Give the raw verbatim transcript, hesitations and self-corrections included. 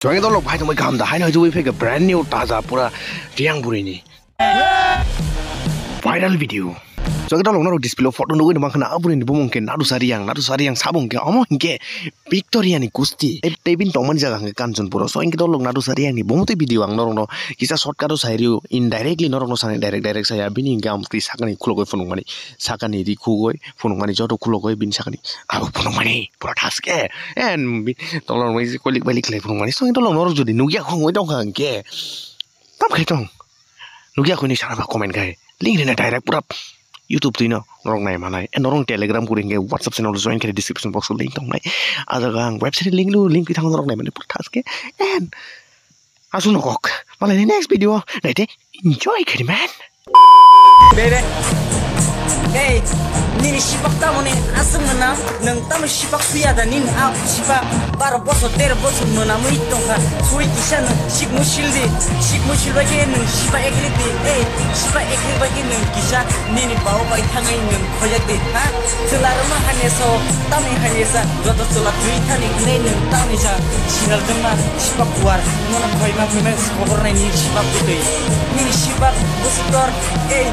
Join dolok bhai tongbai kaham da, haino haijo bai phai khe brand new taja pura Reang bwrwini viral video. Join dolok norok display o photo nugwi nang kha na, a bwrwini bumung khe Nadusa Reang, Nadusa Reang sabo hwnkhe omo hwnkhe Victoria ni gusti. Tei, tei bini tongmani jaga hwnkhe Kanchanpur o. So hwnkhe dolok Nadusa Reang ni bumung tei video ang norokno kisa shortcut o sai rio, indirectly norokno sanai direct direct saya, bini hwnkhe ang twi sakani khulogwi phunukmani, sakani ri khugwi phunukmani, joto khulogwi bini sakani abo phunukmani pura thaske. En bi-, tongla rok bai koilik bailik khlai phunukmani. So hwnkhe dolok norok jodi nukya khongwi tongkha hwnkhe, tam khai tong. Nukya khwini sana ba comment khai. Link rina direct pura YouTube twino norok nai manai. E norok Telegram kuri hwnkhe WhatsApp channel join khai description box o link tongnai. A jaga ang website link lu, link twi thang norok nai manai pura thaske. En aswk nokok. Malai next video naite enjoy khai man. Bebe. Hey, nini sipak tamoni aswk mwnam, nwng tamo sipak piya da nini a sipak baro bosor tero bosor mwnamwi tongkha, sui kisa nwng sikmu sildi, sikmu silbai khe nwng sipak eklik di, hey, sipak eklik bai khe nwng kisa nini babu bai thangwi nwng khoiyak di, ha? Chwlarokno hanya sao, tamni hanya sa, joto chwla twi thani hwnwi nwng tamni sa sinal jwngma sipak kuar, nono khoima khoima khobor nai nini sipak bwtwi, nini sipak bwswk tor, hey,